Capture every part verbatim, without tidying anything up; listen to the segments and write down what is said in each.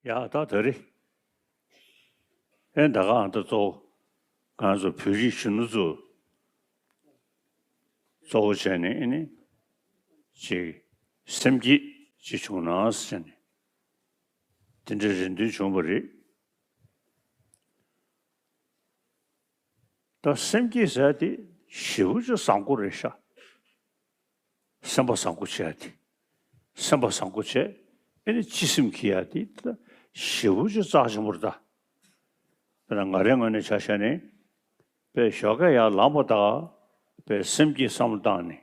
ཡ་ད་ད་རེད། ཨེ་ད་ག་ཨ་ད་གཙོ་བོ་ང་ཚོ་བོད་རིགས་གཞོན་ནུ་ཚོ་གཙོ་བོ་བྱས་ནས་ཨེ་ནི་ཅིག་སེམས་བསྐྱེད་ཅིག་བྱུང་ན་ཟེར་ནས་དེ་འདྲའི་རེ་འདུན་བྱུང་བ་རེད། ད་སེམས་བསྐྱེད་ཟེར་དེ་ཞེ་པོ་ཅིག་བཟང་པོ་རེད་ཤག་སེམས་པ་བཟང་པོ་བྱེད་ཡ་དེ། སེམས་པ་བཟང་པོ་བྱས་ཨེ་ནི་སྤྱི་སེམས་འཁྱེར་ཡ་དེ་ད་ཞེ་པོ་ཅིག་རྩ་ཆེན་པོ་རེད་ད། དཔེར་ན་ང་རའི་ངོས་ནས་ཆ་བཞག་ནས་དཔེ་ཞོགས་ཀས་ཡར་ལངས་པ་དང་དཔེ་སེམས་བསྐྱེད་བསམ་བློ་བཏང་ནས་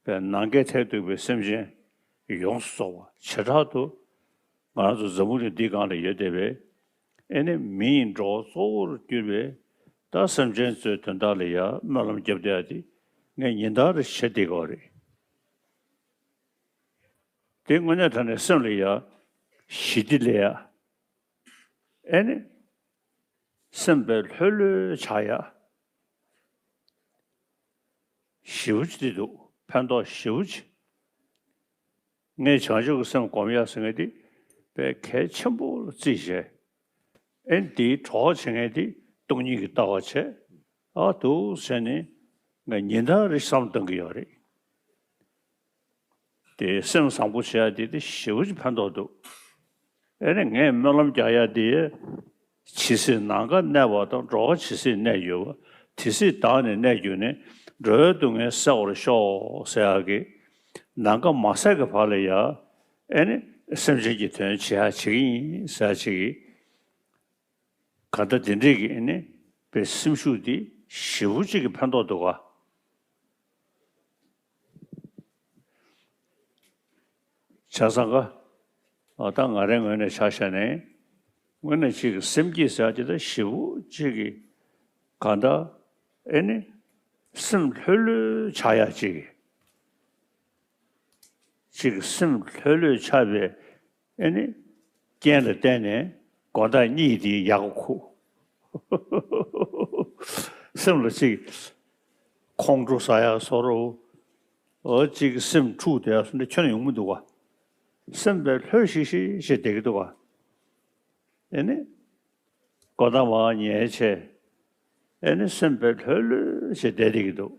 དཔེ་ནམ་མཁའི་མཐས་གཏུགས་པའི་སེམས་ཅན་ཡོངས་སུ་རྫོགས་པ་བྱེ་བྲག་ཏུ་ང་རང་ཚོ་འཛམ་བུ་གླིང་འདིའི་སྒང་ལ་ཡོད་བསྡད་པའི་ཨེ་ནི་མི་ཡི་འགྲོ་བ་གཙོ་བོར་གྱུར་པའི་ད་སེམས་ཅན་ཚོའི་དོན་དག་ལ་ཡ་སྨོན་ལམ་རྒྱབ་བསྡད་ཡ་དེ་ངས་ཉིན་ལྟར་རེ་བྱེད་བསྡད་ཀྱི་ཡོད་རེད། དེ་དངོས་གནས་དྲང་གནས་སེམས་ལ་ཡ་ཞི་བདེ་སླེབས་ཡ། ཨེ་ནི་སེམས་དཔེ་ལྷོད་ལྷོད་ཆགས་ཡ། ཞེ་པོ་ཅིག་འདུག་ཕན་ཐོགས་ཞེ་པོ་ཅིག་ངས་བྱང་ཆུབ་ཀྱི་སེམས་སྒོམ་ཡག་ཟེར་མཁན་དེ་དཔེ་གལ་ཆེན་པོ་ལ་བརྩིས་བྱས། ཨེ་འདིའི་གྲོགས་བྱེད་མཁན་དེ་སྟོང་ཉིད་ཀྱི་ལྟ་བ་བྱས། ཨ་འདུག་ཟེར་ནས་ངས་ཉིན་ལྟར་རེ་བསམ་གཏོང་གི་ཡོད་རེད། དེ་སེམས་བཟང་པོ་བྱེད་ཡ་དེ་དེ་ཞེ་པོ་ཅིག་ཕན་ཐོགས་འདུག་ཨེ་ནི་ངས་སྨོན་ལམ་རྒྱག་ཡ་དེ་ཇི་སྲིད་ནམ་མཁའ་གནས་པ་དང་འགྲོ་བ་ཇི་སྲིད་གནས་ཡོད་པ་དེ་སྲིད་བདག་ནི་གནས་གྱུར་ནས་འགྲོ་བའི་སྡུག་བསྔལ་སེལ་བར་ཤོག་ཟེར་ཡ་གི་ནམ་མཁའ་མ་ཟད་ཀྱི་བར་ལ་ཡ་ཨེ་ནི་སེམས་ཅན་གྱི་དོན་བྱེད་ཡ་བྱེད་ཀྱི་ཡིན་ཟེར་ཡ་ཅིག་གི་ག་ད་དེ་འདྲས་ཀྱི་ཨེ་ནི་པའི་སེམས་ཤུགས་འདི་ཞེ་པོ་ཅིག་གི་ཕན་ཐོགས་འདུག་ག་བྱས་ཙང་ཀ་ཨ་ད་ང་རའི་ངོས་ནས་ཆ་བཞག་ནས་དངོས་གནས་ཅིག་གི་སེམས་བསྐྱེད་ཟེར་ཡ་ཅིག་ད་ཞེ་པོ་ཅིག་གི་ག་ད་ཨེ་ནི་སེམས་ལྷོད་ལྷོད་ཆགས་ཡ་ཅིག་གི་ཅིག་སེམས་ལྷོད་ལྷོད་ཆགས་པའི་ཨེ་ནི་རྐྱེན་ལ་བརྟེན་ནས་དགོང་དག་གཉིད་དེ་ཡག་པོ་ཁུག་སེམས་ལ་ཅིག་ཁོང་ཁྲོ་ཟ་ཡག་བཟོ་འདྲ་འོ་ཅིག་སེམས་འཁྲུག་བསྡད་ཡག་བཟོ་འདྲ་ཁྱོན་ནས་ཡོང་མི་འདུག་ག་སེམས་དཔེ་ལྷོད་ཤིག་ཤིག་བྱས་བསྡད་ཀྱི་འདུག་ག་ཨེ་ནི་དགོང་དག་མར་ཉལ་བྱས་ཨེ་ནི་སེམས་དཔེ་ལྷོད་ལྷོད་བྱས་བསྡད་བསྡད་ཀྱི་འདུག